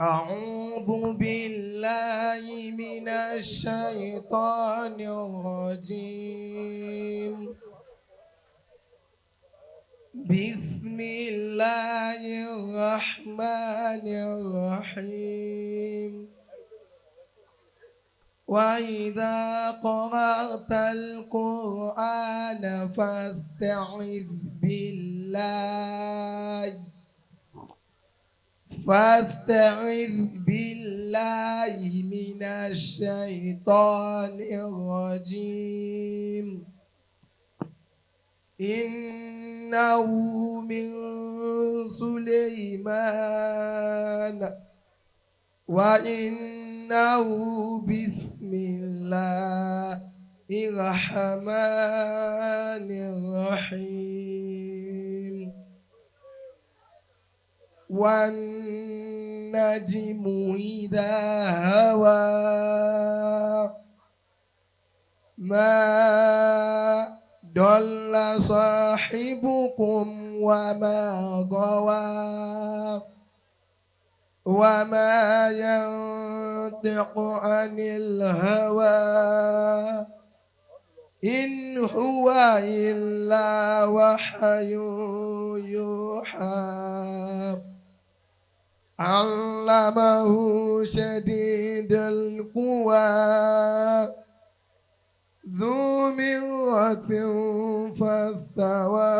أعوذ بالله من الشيطان الرجيم. بسم الله الرحمن الرحيم. وإذا قرأت القرآن فاستعذ بالله، فاستعذ بالله من الشيطان الرجيم. إنه من سليمان وإنه بسم الله الرحمن الرحيم. والنجم إذا هوى ما ضل صاحبكم وما غوى وما ينطق عن الهوى إن هو إلا وحي يوحى. علمه شديد القوى ذو مرة فاستوى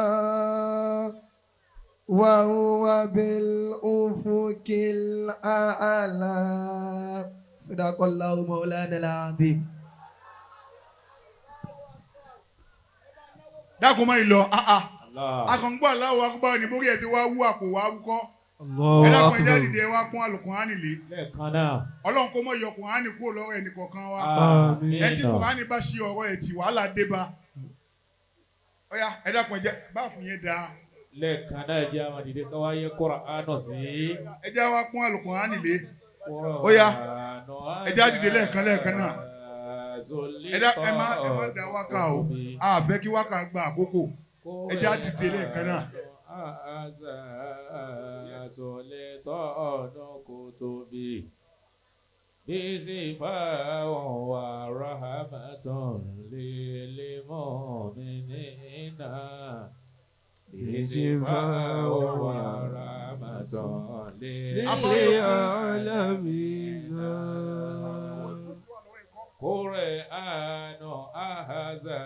وهو بالأفق الأعلى. صدق الله مولانا العظيم. Dákun mọ́ ìlọ akọ̀ǹgbọ́ Allahu Akbar ní borí ẹ̀ ti wá wú àpò wá wúkọ́. Ẹ dákun, ẹ jáde dé wá kún Àlùkùránì lé. Lẹ́ẹ̀kan náà. Ọlọ́run kó mọ̀ yọ Kùránì kúrò lọ́rọ̀ ẹnì kọ̀ọ̀kan wa. Àmín. Ẹ tí Kùránì bá ṣe ọ̀rọ̀ ẹ̀ tì, wàhálà dé bá. Ọ̀yá, ẹ dákun, ẹ jẹ́ báàfù yẹn dáa. Lẹ́ẹ̀kan náà, ẹ jẹ́ àwọn dìde ká wáyé Kùránì sí. Ẹ jẹ́ wá kún Àlùkùránì lé. Ó yá, ẹ jẹ́ á dìde lẹ́ẹ̀kan lẹ́ẹ̀kan náà. Ẹ má da wákà o, a fẹ́ kí wákà gba àkókò. Ẹ jẹ́ á dìde lẹ́ẹ̀kan náà. Sultanu kutubi bisifaun wa rahmatun lil mu'minina, bisifaun wa rahmatun lil Alamin. Qur'anu ahaza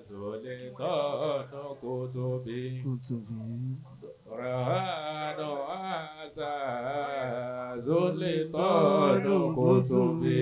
sultanu kutubi. Qur'anu ahaza sultanu kutubi.